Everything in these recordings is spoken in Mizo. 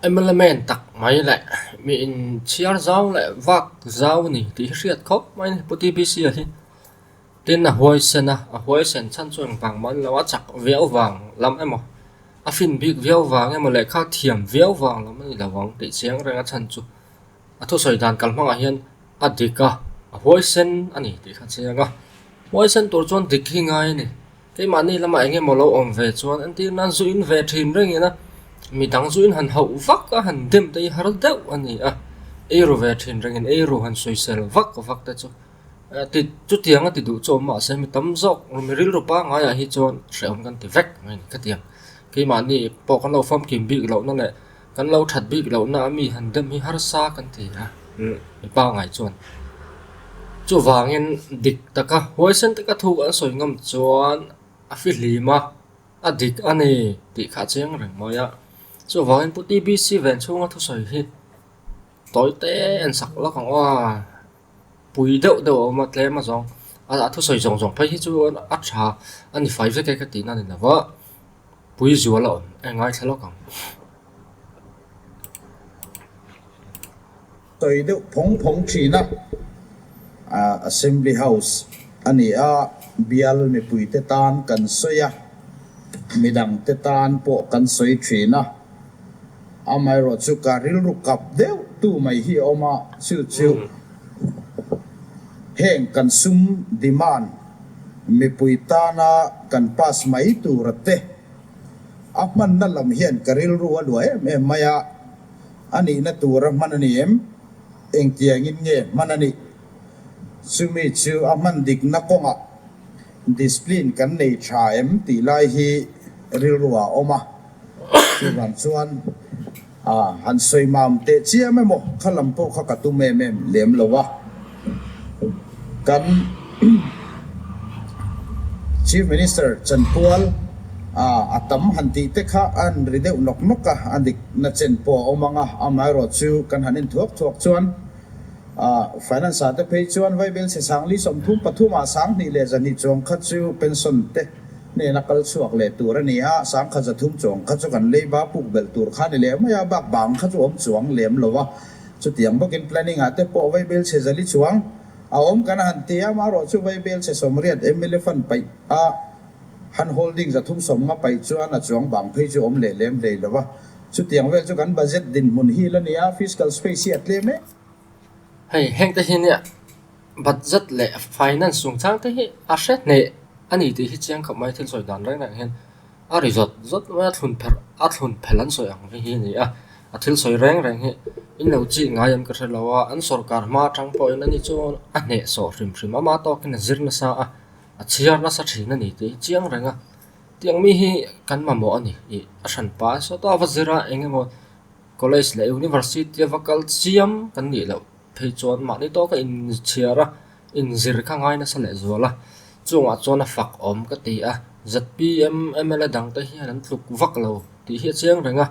Mla man tak mai leh mi inchhiar zau leh vak zau a ni tih hi hriat khawp mai a ni Pu TBC a hi. Tin a huaisen a, a huaisen chhan chu engvang mah ni lo a chak viau vang lam emaw a fin bik viau vang emaw lehkha thiam viau vang lam a ni lo ang tih chiang reng a chhan chu a thusawi dan kalhmangah hian a dik a, a huaisen a ni tih kha chiang a. Huaisen tur chuan dik hi ngai a ni. Keimahni lamah eng emaw lo awm ve chuan entir nan zu in ve thin reng ina midang zu in han hauh vak a han dem te hi har deuh a ni a, eiru ve thin rengin eiru han sawisel vak vak te chu ti chutiang a ti duh chu awm mahse mi tam zawk mi rilru pangaiah hi chuan hrehawm kan ti vek mai a ni khatiang. Keimahni pawh kan lo famkim bik lohna leh Kan lo that bik lohna a mi han dem hi harsa kan ti a, mi pangai chuan. Chuvangin dik taka huaisen taka thu an sawi ngam chuan a fihlim a, a dik a ni tih kha a chiang reng mai a. Chuvangin Pu TBC ven chhunga thusawi hi tawi te en sak lawk ang aw a, pui deuh deuh a awm a tlem a zawng. A thusawi zawng zawng phei hi chu a tha a ni fai vek e ka tihna a ni lo va. Pui zual a awm e ngaithla lawk ang. Sawi deuh phawng phawng thin a, Assembly House a ni a, bial mipuite tan kan sawi a, midangte tan pawh kan sawi thin a, amaherawhchu ka rilru kap deuh tu mai hi a awm a, chu chu heng kan sum demand Mipui tana kan pass mai tura te a hmanna lam hian ka rilru a luah em em mai a, a nihna tura hman a ni em? Engtiangin nge hman a nih? Chumi chu a hman dikna kawngah discipline kan nei tha em tih lai hi rilru ah a awm a, chuvang chuan A han sawi mam teh chiam emaw kha lam pawh kha ka tum em em lem lo a. Kan Chief Minister chanpual a a tam han tih te kha a han ri deuh nawk nawk a, a dik na chen pawh a awm ang a, amaherawh chu kan han en thuak thuak chuan a Finance ah te phei chuan Vaibel chhe sangli 33 ah 2000 leh 200 chuang kha chu pension te Hnena kal chhuak leh tur a ni a, 1300 chuang kha chu kan leiba puk belh tur kha a ni leh mai a, bak bang kha chu awm chuang lem lo a. Chutiang bawkin planning ah te pawh vaibel chhe zali chuang a awm kan han ti a, amaherawh chu vaibel chhe 80 mla fund paih a, han holding 350 paih chuan a chuang bang phei chu awm leh lem hlei lo a. Chutiang vel chu kan budget dinhmun hi la ni a, fiscal space hi a tlem em. Hei hengte hi nia Budget leh finance chungchang te hi a hre hneh a ni tih hi chiang khawp mai thil sawi dan reng reng hian a ri zawt zawt mai a thlun pherh a thlun phelh an sawi ang hi a ni a, a thil sawi reng reng hi in lo chih ngai em ka hre lo a, an sawrkar hma atang pawhin ani chu a hneh sawh hrim hrim a, ama tawkin a zir nasa a, a chhiar nasa thin a ni tih hi chiang reng a, tiang mi hi kan mamawh a ni ih a hran pa sawta va zir a eng emaw college leh university a va kal chiam kan nih loh. Phei chuan mahni tawka inchhiar a, inzir kha ngai nasa leh zual a, chungah chuan a fak awm ka ti a, zpm mla dangte hian an tluk vak lo tih hi a chiang reng a,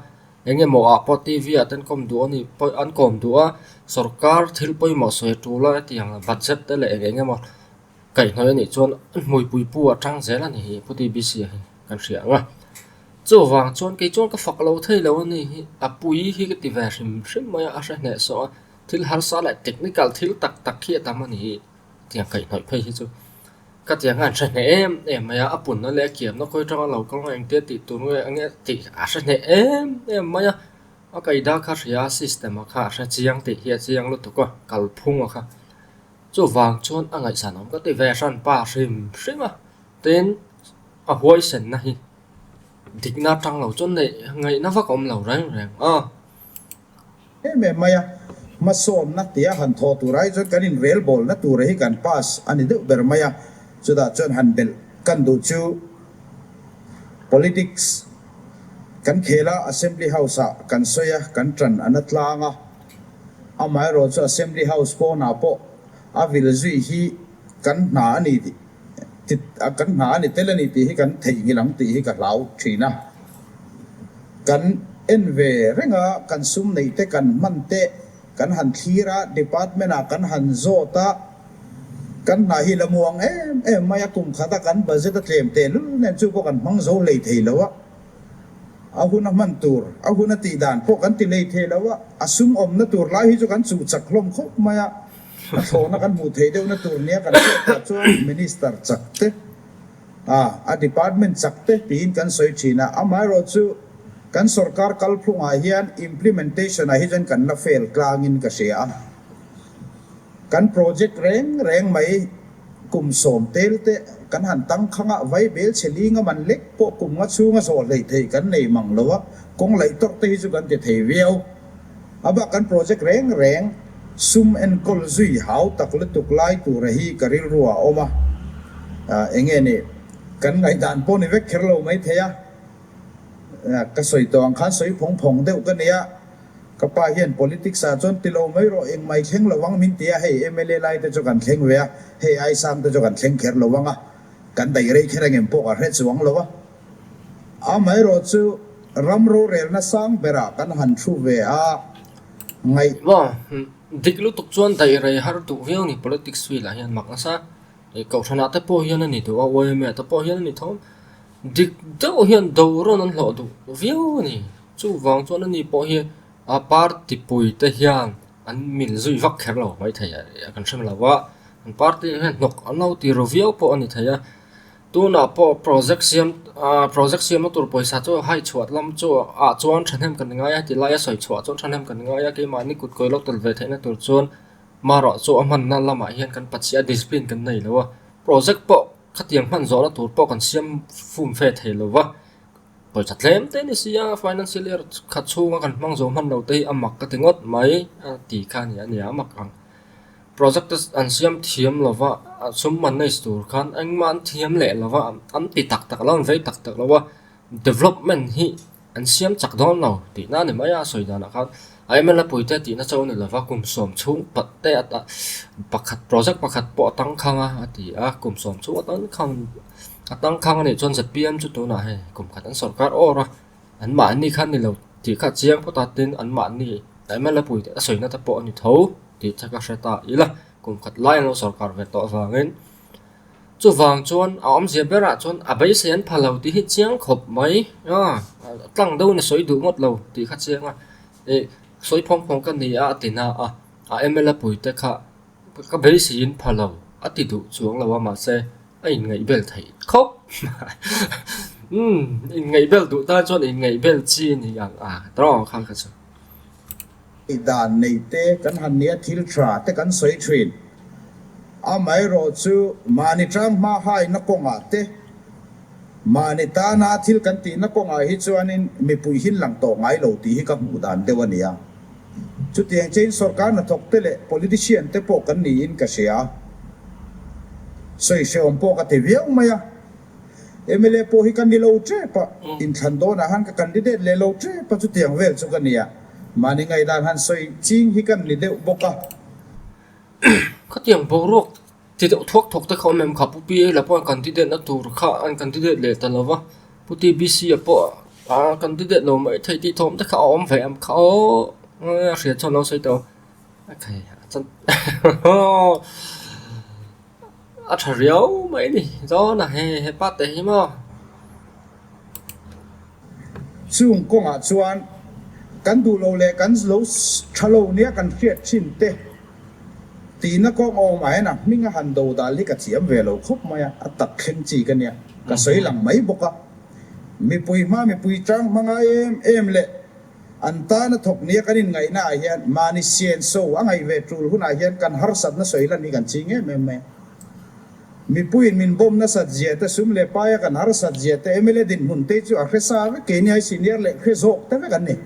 eng emaw ah pawh TV ah te an kawm duh a ni pawh an kawm duh a, sorkar thil pawimawh sawi tul a hetiang budget te leh eng eng emaw kaihhnawih a nih chuan an hmuipui pu a tang zel a ni hi Pu TBC a hi kan hria ang a, chuvang chuan kei chuan ka fak lo thei lo a ni hi a pui hi ka ti ve hrim hrim mai a, a hre hnehsawh a. Thil harsa leh technical thil tak tak hi a tam a ni hi tiang kaihhnawih phei hi chu ka tiang hian hre hneh em em mai a, a punna leh a kiamna khawi atanga lo kal nge engtia tih tur nge enge tih a hre hneh em em mai a, a kaida kha hria a system a kha a hre chiang tih hi a chiang lutuk a kalphung a kha chuvang chuan a ngaihsan awm ka ti ve hran pa hrim hrim a tin a huaisenna hi dikna atang lo chuan neih ngaihna vak a awm lo reng reng a. Em em mai a, hmasawnna tia han thawh tur ai chuan kan inrelbawlna tura hi kan pass a ni deuh ber mai a, chutah chuan han belh kan duh chu politics kan khel a, Assembly House ah kan sawi a, kan tan a na tlang a, amaherawh chu Assembly House pawnah pawh a vil zui hi kan hna a ni tih kan hna a ni tel a ni tih hi kan theihnghilh ang tih hi ka hlau thin a. Kan en ve reng a, kan sum neih te kan hman te kan han thlir a, department ah kan han zawt a, kan hna hi la muang em em mai a, kum khat a kan budget a tlem teh lul nen chu pawh kan hmang zo hlei thei lo a. A hun a hman tur, a hun a tih dan pawh kan ti lei thei lo a, a sum awmna tur lai hi chu kan chuh chak hlawm khawp mai a, a thlawhna kan hmuh theih deuhna tur nia kan hriat tah chuan Minister chak te, a a department chak te tiin kan sawi thin a, amaherawhchu kan sorkar kalphungah hian implementation ah hi chuan kan la fail tlangin ka hria a, kan project reng reng mai. Kum sawm tel te kan han tangkhang a, vai bel chhe linga man lek pawh kum nga chhunga zawh hleih theih kan nei mang lo a, kawng laih tawrh te hi chu kan ti thei viau. A bak kan project reng reng sum enkawl zui hau tak lutuk lai tura hi ka rilru ah a awm a, enge ni kan ngaihdan pawh ni vek kher lo mai thei a, ka sawi tawh ang khan sawi phawng phawng deuh ka nia. Ka pa hian politics ah chuan ti lo mai rawh, engmai thleng lo ang min ti a, hei mla lai te chu kan thleng ve a, hei Aisang te chu kan thleng kher lo ang a, kan daih rei kher engem pawh ka hre chuang lo a. Amaherawh chu ram rorelna sang berah kan han thu ve a, ngaih. Maw, dik lutuk chuan daih rei har duh viau ni politics field ah hian mak nasa, kohhranah te pawh hian a ni duh a, yma te pawh hian a ni tho. Dik deuh hian do rawn an hlawh duh viau a ni. Chuvang chuan ani pawh hi a party pui te hian an mil zui vak kher lo maithei a kan hre lo a, an party hian hnawk an lo ti ru viau pawh a ni thei a. Tunah pawh project siam ah project siamna tur pawisa chu hai chhuah lam chu ah chuan thahnem kan ngai a tilai a sawi chhuah chuan thahnem kan ngai a keimahni kut kawi lo tel ve theihna tur chuan marawh chu a hmanna lamah hian kan pachhia discipline kan nei lo a, project pawh khatiang hman zawhna tur pawh kan siam fum fe thei lo va. Pawisa tlem te ni sia financial year khat chhunga kan hmang zawh hman lo te hi a mak ka ti ngawt mai a ti kha a ni a nia a mak ang. Project te an siam thiam lo va sum manage tur khan engmah an thiam leh lo va an ti tak tak lo an vei tak tak lo a development hi an siam chak dawn lo tihna a ni mai a sawi danah khan a mla puite tihna chauh a ni lo va kum sawm chhung pat te a pakhat project pakhat pawh a tangkhang a a ti a kum sawm chhung a tangkhang. A tangkhang a nih chuan zpm chu tunah hei kum khat an sawrkar awr a, an mahni kha ni lo tih kha chiang phawt a tin an mahni mla pui te a sawina te pawh a ni tho tih che ka hre ta ila kum khat lai an lo sawrkar ve tawh avangin chuvang chuan a awmzia berah chuan a beisei an pha lo tih hi chiang khawp mai a tlang deuhin a sawi duh ngawt lo tih kha chiang a ih sawi phawng phawng ka ni a a ti na a a mla pui te kha ka beiseiin pha lo a ti duh chuang lo a mahse. A inngaih bel theih khawp mai. Umm, inngaih bel duh tan chuan inngaih bel chi a ni ang a, tawng kha kha chu. Dan nei te kan han nia thil tha te kan sawi thin. Amaherawh chu mahni tang hma haina kawngah te, mahni tana thil kan tihna kawngah hi chuanin mipui hin lang tawh ngai lo tih hi ka hmuh dan deuh a nia. Chutiang chein sorkar hnathawk te leh politician te pawh kan niin ka hria. Sawi hrehawm pawh ka ti viau mai a. Mla pawh hi ka ni lo tep a, inthlan dawnah han ka candidate leh lo tep a, chutiang vel chu ka nia. Mahni ngaihdan han sawi ching hi kan ni deuh bawk a. Khatiang boruak Ti deuh thuak thuak te kha awm em kha Pu PA la pawh an candidate na tur kha an candidate leh ta lo va, Pu TBC a pawh a candidate lo mai thei tih thawm te kha a awm ve em kha aw a hriat chuan lo sawi tawh a khai chuan a tha riau mai a ni dawn a hei hepa te hi maw. Chung kawngah chuan kan duh lo leh kan lo tha lo nia kan hriat thin te Tihna kawng awm ah hian a hming a han do dal hi ka thiam ve lo khawp mai a, a tak thleng chi ka nia, ka sawi lang mai bawk a. Mipui hma mipui tang hma ngai em em leh an tana thawk nia kan inngaihna ah hian mahni sian so a ngaih ve tul hunah hian kan harsatna sawi lan hi kan ching em em mai a. Mipuiin min bawm nasat zia te, sum leh paia kan harsat zia te, mla dinhmun te chu a hre sa vek, keini ai senior leh hre zawk te vek an ni.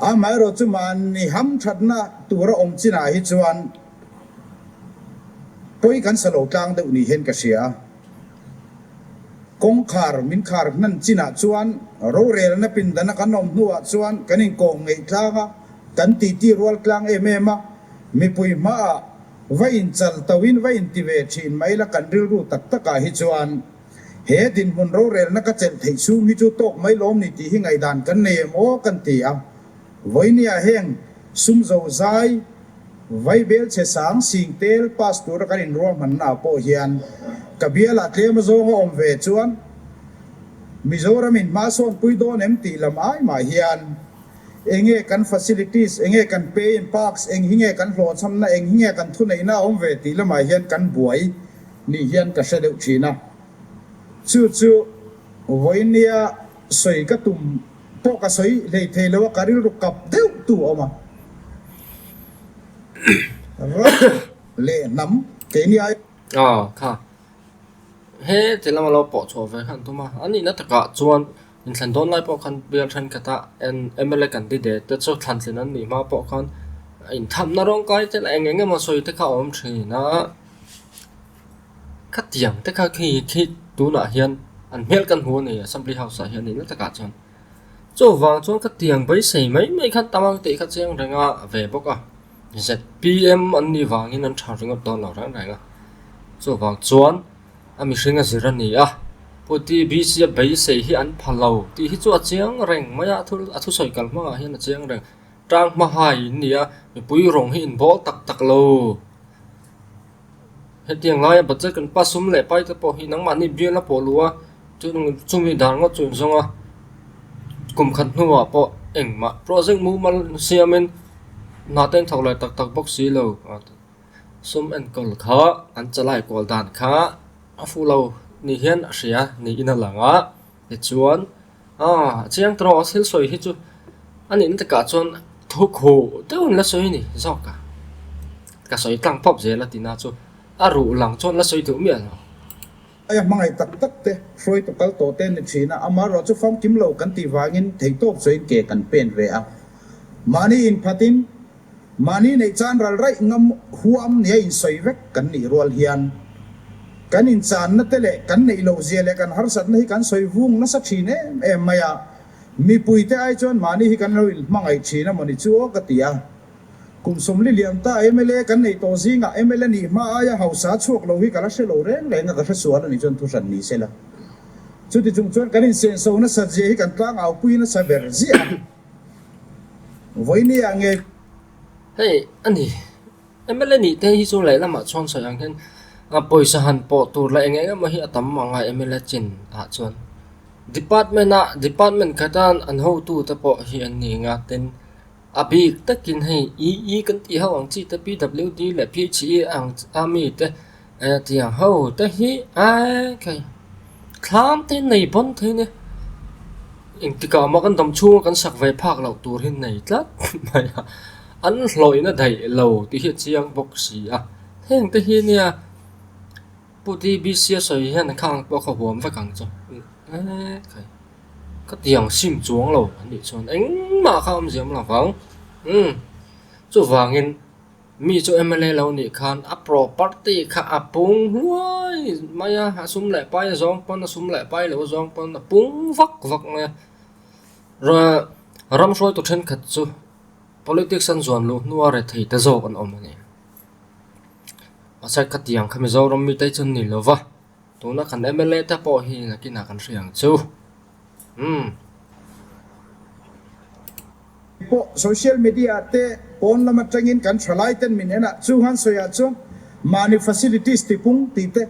Amaherawh chu mahni hamthatna tura awm chinah hi chuan pawi kan sa lo tlang deuh ni hian ka hria a. Kawngkhar min khar hnan chinah chuan rorelna pindana kan awm hnuah chuan kan inkawm ngeih tlang a, kan titi rual tlang em em a, mipui hmaah va inchal toin va inti ve thin mai la kan rilru tak takah hi chuan He dinhmun rorelna ka chelh theih chhung hi chu tawk mai lawm ni tih hi ngaihdan kan nei em aw kan ti a. Vawinia heng sum zo zai Vaibel chhe sang sing tel pass tura kan inruahmanna ah pawh hian ka bialah tlem azawng a awm ve chuan. Mizoramin hma sawnpui dawn em tih lam ai mah hian enge kan facilities, enge kan pay in parks, eng hi nge kan hlawhchhamna, eng hi nge kan thuneihna a awm ve tih lamah hian kan buai nih hian ka hre deuh thin a. Chu chu vawinia sawi ka tum pawh ka sawi hlei thei lo a, ka rilru kap deuh tu a awm a. Ram leh hnam keini ai. Aw kha. He ti lama lo pawh chhuah ve khan tum a, a nihna takah chuan inthlan dawn lai pawh khan bial thenkhatah mla candidate te chu thlantlin an nih hma pawh khan inthamna rawngkai te leh eng eng emaw sawi te kha a awm thin a. Khatiang te kha khi khi tunah hian an hmel kan hmu a ni Assembly House ah hian nihna takah chuan. Chuvang chuan khatiang beisei mai mai khan tam ang tih kha chiang reng a ve bawk a. Zpm an nih vangin an tha ringawt dawn lo reng reng a, chuvang chuan a mihring a zir a ni a, Pu TBC a beisei hi an pha lo tih hi chu a chiang reng mai a, a thusawi kal hmangah hian a chiang reng. Tang hma hai in ni a, mipui rawng hi in bawl tak tak lo. Hetiang laia budget kan pass sum leh pai te pawh hi nangmahni bial a pawh luh a, chumi dan ngawt chu inzawng a, kum khat hnuah pawh engmah project mumal siamin hna te an thawk leh tak tak bawk si lo. Sum enkawl kha an chalai kual dan kha a fuh lo ni hian a hria niin a lang a, tichuan Aw, a chiang tawh a thil sawi hi chu a nihna takah chuan thu khuh deuhin la sawi a ni zawk a, ka sawi tlang pawp zel a tina chu a ruh lang chuan la sawi duh miah lo. Aia hmangaih tak tak te, hruaitu kal tawh te ni thin a, amaherawh chu famkim lo kan tih vangin theihtawp chuain ke kan pen ve a. Mahni inphatin Mahni neih chan ral raih ngam huam nia insawi vek kan nih rual hian kan inchanna te leh kan neih loh zia leh kan harsatna hi kan sawi vung nasa thin em em mai a, mipuite ai chuan mahni hi kan lo inhmangaih thin a mawni chu aw ka ti a. Kum 40 liam ta mla kan neih tawh zingah mla nih hma aia hausa chhuak lo hi ka la hre lo reng reng a, ka hre sual a nih chuan thuhran ni sela. Chuti chung chuan kan insenso nasat zia hi kan tlangaupui nasa ber ziah a. Vawinia nge? Hei a ni, mla nih te hi chu lehlamah chuan sawi ang hian pawisa han pawh tur leh eng eng emaw hi a tam ang a mla chin ah chuan department ah department khatan an hotu te pawh hi an ni ang a tin a bik takin hei EE kan tih ho ang chi te PWD leh PHE ang a mi te Hetiang ho te hi ai khai thlam te nei bawn thei nia engtikah mah kan dam chhunga kan sak ve phak loh tur hi nei tlat mai a an hlawihna daih lo tih hi a chiang bawk si a heng te hi nia Pu TBC a sawi hian khang pawh kha huam vek ang chu ai khai ka tiang sim chuang lo an nih chuan engmah kha awmzia awm lo vang umm chuvangin. Mi chu mla lo nih khan a property kha a pung hluai mai a, a sum leh pai a zawng pawn a sum leh pai lo a zawng pawn a pung vak vak mai a. Ram hruaitu thenkhat chu politics an zuan luh hnua rethei te zawk an awm a ni. Mahse khatiang kha Mizoram mite chu an ni lo va, tuna kan mla te pawh hi nakinah kan hria ang chu. Umm. Pawh social media ah te pawn lam atangin kan thalai ten min en a, chung han sawi ah chuan mahni facilities tipung tih te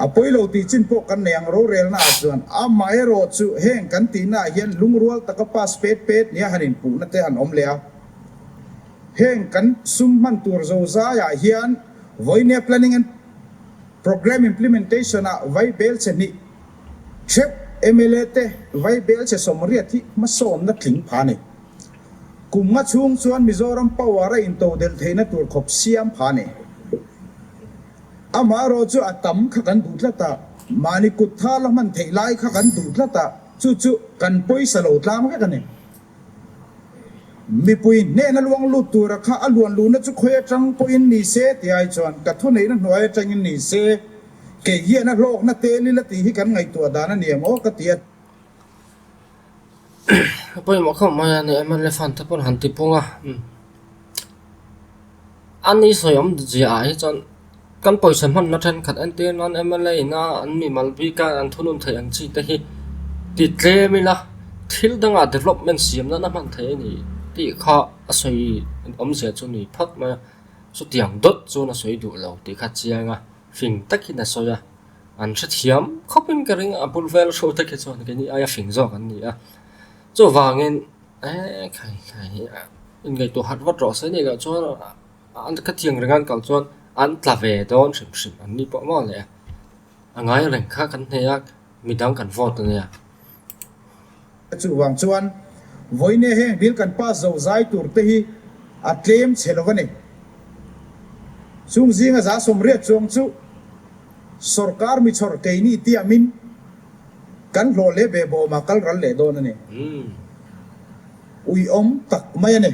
a pawi lo tih chin pawh kan nei ang rorelna ah chuan. Amaherawh chu heng kan tihna ah hian lungrual taka pass pet pet nia han inpuhna te han awm leh a, heng kan sum hman tur zozai ah hian vawinia planning and programme implementation ah vai bel che hnih Theuh mla te vai bel che 80 hi hmasawnna tling pha a ni. Kum nga chhung chuan Mizoram power a intodelh theihna tur khawp siam pha a ni. Amaherawh chu a tam kha kan duh tlat a, mahni kut tha la hman theih lai kha kan duh tlat a, chu chu kan pawisa lo tlang vek a ni. Mipui hnehna luang lut tura kha a luan luhna chu khawi atang pawhin ni se ti ai chuan ka thuneihna hnuai atangin ni se, kei hian a hlawkna tel ila tih hi kan ngaihtuah dan a ni em aw ka ti a. A pawimawh khawp mai a ni mla fund te pawn han ti pung a, a ni sawi awm zia ah hi chuan Kan pawisa hmanna thenkhat entir nan mla in a an mimal bik a an thunun theih ang chi te hi ti tlem ila thil dangah development siam nana hman theih a ni tih kha a sawi awmzia chu ni phawt mai a, chutiang dawt chuan a sawi duh lo tih kha chiang a, fing takin a sawi a. An hrethiam khawpin ka ring a, a bul vel hruai te khi chuan keini aia fing zawk an ni a. Chuvangin eh khai khai inngaihtuah harh vat rawh se nih loh chuan an ka thiang reng an kal chuan an tla ve dawn hrim hrim an ni pawh maw le. A ngai reng kha kan hne a, midang kan vote a nia. Chuvang chuan vawiin heng bill kan pass zo zai tur te hi a tlem chhe lo a ni. Chung zinga 80% chuang chu sorkar mi chhawr keini tiamin kan hlawh leh behbawmah kal ral leh dawn a ni. Uiawm tak mai a ni.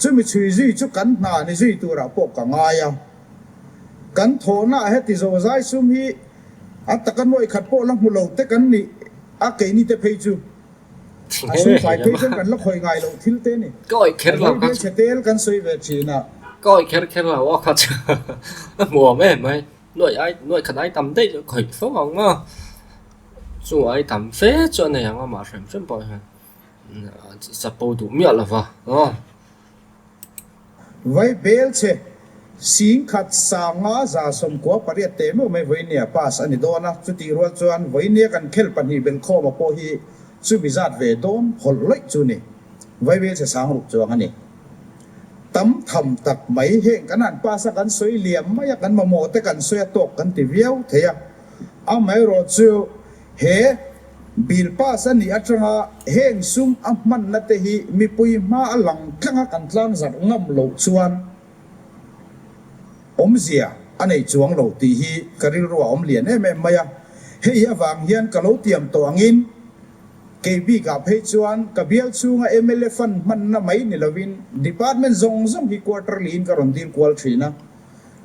Chumi chhui zui chu kan hna ni zui turah pawh ka ngai a. Kan thawhnaah heti zozai sum hi a taka nuaih khat pawh la hmu lo te kan nih a keini te phei chu a sum fai phei chuan kan la khawih ngai loh thil te a ni. Ka awih kher lo kha chu. Chhe tel kan sawi ve thin a. Ka awih kher kher lo a kha chu a hmuam em mai. Nuaih ai nuaih khat ai tam daih chu khawih fo ang a. Chu ai tam fe chu a nei ang a mah hrim hrim pawh hian chapo duh miah lo va aw. Vai bel che, 10,000 518 teh meuh mai Vawinia pass a ni dawn a, chutih rual chuan Vawinia kan khel pahnih belkhawma pawh hi chumi zat ve dawn hawlh lawih chu ni. Vai bel che 6000 chuang a ni. Tam tham tak mai heng kan han pass a kan sawi liam mai a, kan mamawh te kan sawi a tawk kan ti viau thei a, amaherawh chu he Bill pass a nih atanga heng sum a hmanna te hi mipui hma a lang tlanga kan tlang zarh ngam loh chuan awmzia a nei chuang lo tih hi ka rilru a awm lian em em mai a. Hei avang hian ka lo tiam tawh angin kei bikah phei chuan ka bial chhunga mla fund hmanna mai ni lovin department zawng zawng hi quarterly in ka rawn dil kual thin a.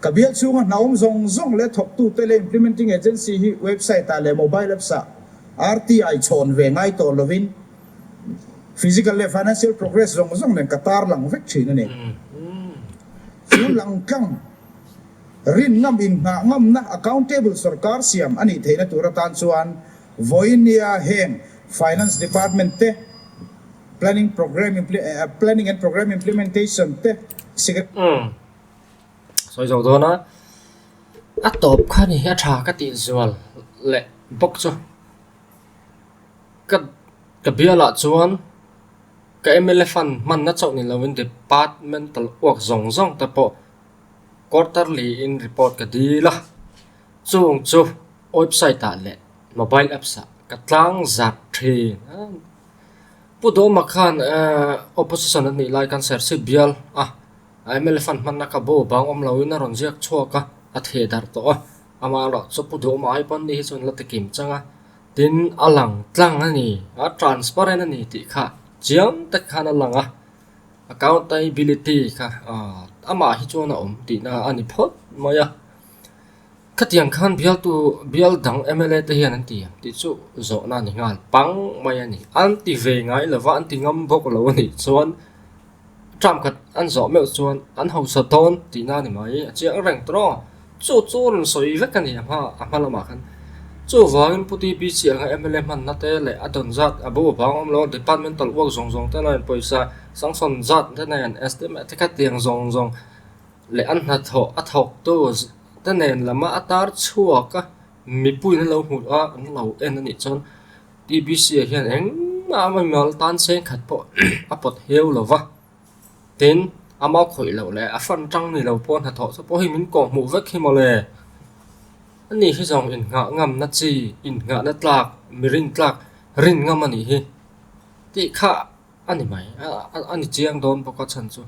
Ka bial chhunga hna awm zawng zawng leh thawktute leh implementing agency hi website ah leh mobile apps ah RTI chhawn ve ngai tawh lovin physical leh financial progress zawng zawng nen ka tarlang vek thin a ni. Chu langtlang rin ngam inngah ngamna accountable sorkar siam a nih theihna tur atan chuan vawinia heng Finance Department te, Planning Program Planning and Program Implementation te, Sawi zo dawn a, a tawp kha ni a tha ka tih zual leh bawk chu ka ka bialah chuan ka mla fund hmanna chauh ni lovin departmental work zawng zawng te pawh quarterly in report ka dil a, chung chu website ah leh mobile apps ah ka tlang zat thin. Pu Dawma khan ehh opposition a nih lai khan Serchhip bial a. A mla fund hmanna kha bo bang awm loin a rawn ziak chhuak a, a theh darh tawh a. Amah erawh chu Pu Duhawma ai pawn ni hi chuan la ti kim chang a, tin a lang tlang a ni, a transparent a ni tih kha chiang tak khan a lang a, accountability kha amah hi chuan a awm tihna a ni phawt mai a. Khatiang khan bialtu bial dang mla te hian an ti ang tih chu zawhna a ni nghal pang mai a ni. An ti ve ngai lova an ti ngam bawk lo a nih chuan. Term khat an zawh meuh chuan an hausa dawn tihna a ni mai, a chiang reng tawh a, chu chu rawn sawi vek a ni a hma a hma lamah khan. Chuvangin Pu TBC anga mla hmanna te leh a dawn zat a bo vang awm lo a, departmental work zawng zawng te nen pawisa sanction zat te nen estimate te kha tiang zawng zawng leh an hnathawh a thawktu te nen lama a tar chhuak a, mipuiin an lo hmuh a, an lo en a nih chuan TBC ah hian engmah a mimal tan cheng khat pawh a pawt heu lo va, tin ama khawih loh leh a fan tang ni lo pawh hnathawh chu pawh hi min kawh hmuh vek hi mawle. Ani hi zawng innghah ngamna chi, innghahna tlak, mi rin tlak, rin ngam a nih hi tih kha a ni mai, a ni chiang dawn bawk a chhan chu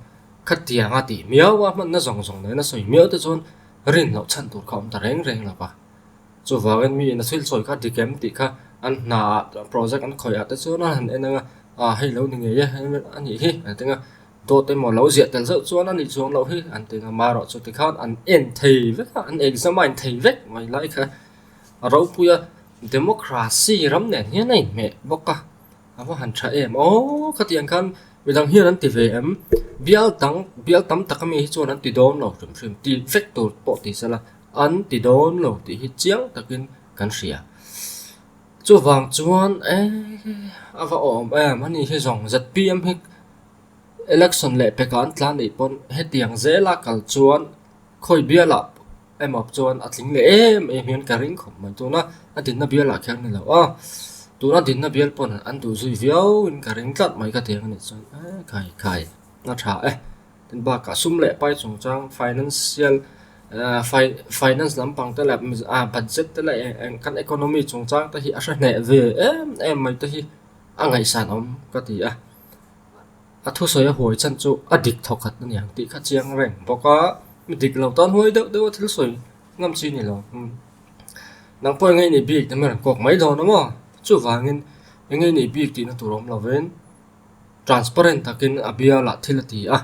khatiang a tih miau a hmanna zawng zawng nena sawi miau te chuan rin loh chhan tur kha a awm ta reng reng lo va. Chuvangin mi in a thil sawi kha dik em tih kha an hna ah project an khawih ah te chuan a han en ang a, ah hei lo ni ngei e a nih hi an ti ang a, dawt emaw lo ziah tel zeuh chuan a nih chuang loh hi an ti ang a, marawh chu tikhan an en thei vek a, an examine thei vek mai lai kha a ropui a, democracy ram nen hian a inhmeh bawk a, a va han tha em aw khatiang khan midang hian an ti ve em, bial dang bial tam tak ami hi chuan an ti dawn lo hrim hrim tih vek tur pawh ti sela. An ti dawn lo tih hi chiang takin kan hria. Chuvang chuan e a va awm em a ni hi zawng zpm hi election leh pekah an tlan nih pawn hetiang zela kal chuan khawi bialah. Emaw chuan a tling leh em em hian ka ring khawp mai. Tuna a dinna bialah khian ni lo a, tuna dinna bial pawn an duh zui viau in ka ring tlat mai ka ti ang a nih chuan e khai khai a tha e. Tin bakah sum leh pai chungchang financial finance lampang te leh budget te leh eng kan economy chungchang te hi a hre hneh ve em em mai te hi a ngaihsan awm ka ti a. A thusawi a huai chhan chu a dik thawk khat a ni ang tih kha chiang reng bawk a, mi dik lo tan huai deuh deuh a thil sawi ngam chi ni lo. Nang pawh engei nih bik tih rawn kawk mai dawn a maw? Chuvangin engei nih bik tihna tur awm lovin transparent takin a bialah thil a ti a,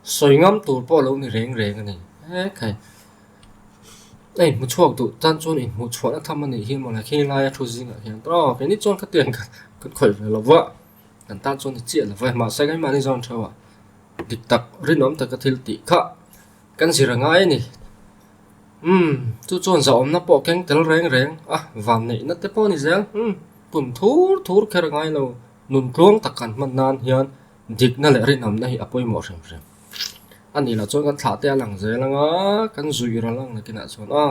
sawi ngam tur pawh a lo ni reng reng a ni. Hekhai a inhmu chhuak duh tan chuan inhmuh chhuahna tham a nih hi mawle khi laia thu zingah hian aw keini chuan khatiang kan khawih ve lo va. Kan tan chuan ni chiah lo va, mahse keimahni zawn theuh ah dik tak rinawm taka thil tih kha kan zir a ngai a ni. Umm chu chuan zahawmna pawh keng tel reng reng a, vanneihna te pawh a ni zel. Umm pun thur thur kher a ngai lo, nun tluang tak kan hman nan hian dikna leh rinawmna hi a pawimawh hrim hrim. A nih loh chuan kan thlah te a lang zel ang a, kan zuih ral ang nakinah chuan a.